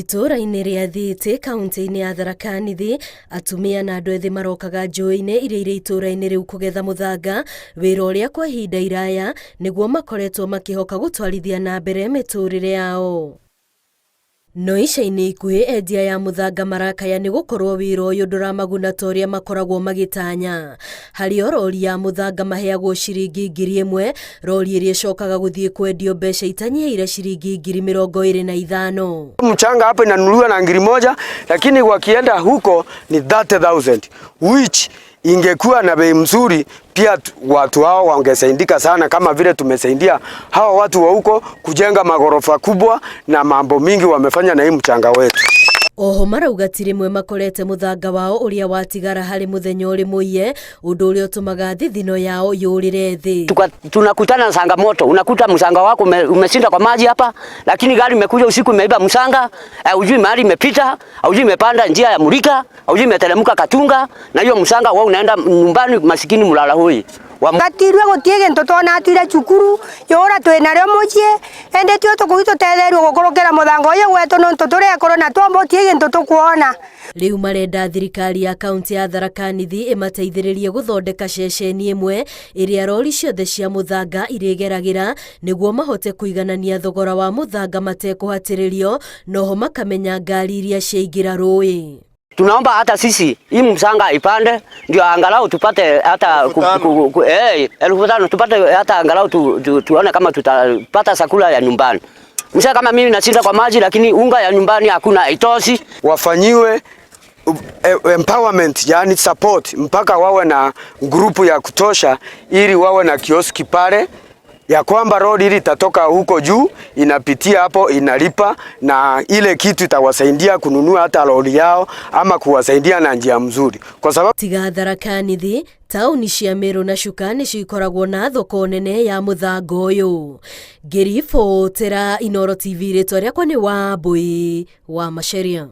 Itũũra-inĩ rĩa Thĩtĩ kauntĩ-inĩ ya Tharaka Nithi, atumia na andũ ethĩ marokaga njũĩ-inĩ iria irĩ itũũra-inĩ rĩu kũgetha mũthanga, wĩra ũrĩa kwa ihinda iraya nĩguo makoretwo makĩhoka gũtwarithia na mbere mĩtũrĩre yao. No ica-inĩ ikuhĩ endia aya a mũthanga marakaya nĩ gũkorwo wĩra ũyũ ndũramaguna ta ũrĩa makoragwo magĩtanya. Harĩ o rori ya mũthanga maheagwo ciringi 1000, rori ĩrĩa ĩcokaga gũthiĩ kwendio mbeca itanyihĩire ciringi 25,000. Mchanga hapa inanunuliwa na 1000 lakini wakienda huko ni 30,000 which ingekuwa na bei mzuri pia watu hao wangesaidika sana, kama vile tumesaidia hawa watu wa huko kujenga magorofa kubwa na mambo mingi wamefanya na hii mchanga wetu. Oho marauga ti rĩmwe makorete mũthanga wao ũrĩa watigara harĩ mũthenya ũrĩ mũiye, ũndũ ũrĩa ũtũmaga thithino yao yũrĩre thĩ. Tunakutana na changamoto, unakuta mchanga wako umeshinda kwa maji hapa, lakini gari imekuja usiku imeiba mchanga, hujui mahali imepita, hujui imepanda njia ya Mulika, hujui imeteremka Katunga, na hiyo mchanga wewe unaenda nyumbani masikini mlala hoi. Gatirwe gutie gintu twonatwire cukuru yura twinario mucii indi tio tukuthi tutetherio gukurukira muthanga uyu gwetu nontu turekuru na twomba utie gintu tukuona. Riu marenda thirikari ya kaunti ya Tharaka Nithi ĩmateithĩrĩrie gũthondeka ceceni ĩmwe ĩrĩa rori ciothe cia mũthanga irĩgeragĩra nĩguo mahote kũiganania thogora wa mũthanga matekũhatĩrĩrio, noho makamenya ngari iria ciaingĩra rũĩ. Tunaomba hata sisi hii mchanga ipande ndio angalau tupate hata 5,000 tupate hata angalau tuone kama tutapata chakula ya nyumbani. Msha kama mimi nashinda kwa maji lakini unga ya nyumbani hakuna itoshi. Wafanyiwe empowerment, yani support mpaka wawe na grupu ya kutosha ili wawe na kioski pale ya kwamba road ili itatoka huko juu inapitia hapo inalipa, na ile kitu itawasaidia kununua hata lori yao ama kuwasaidia na njia mzuri, kwa sababu tiga Tharaka Nithi tauni cia Meru na Chuka nĩcio ikoragwo na thoko nene ya mũthanga ũyũ. Ngĩribotera Inooro TV, rĩtwa rĩakwa nĩ Wambui wa Macharia.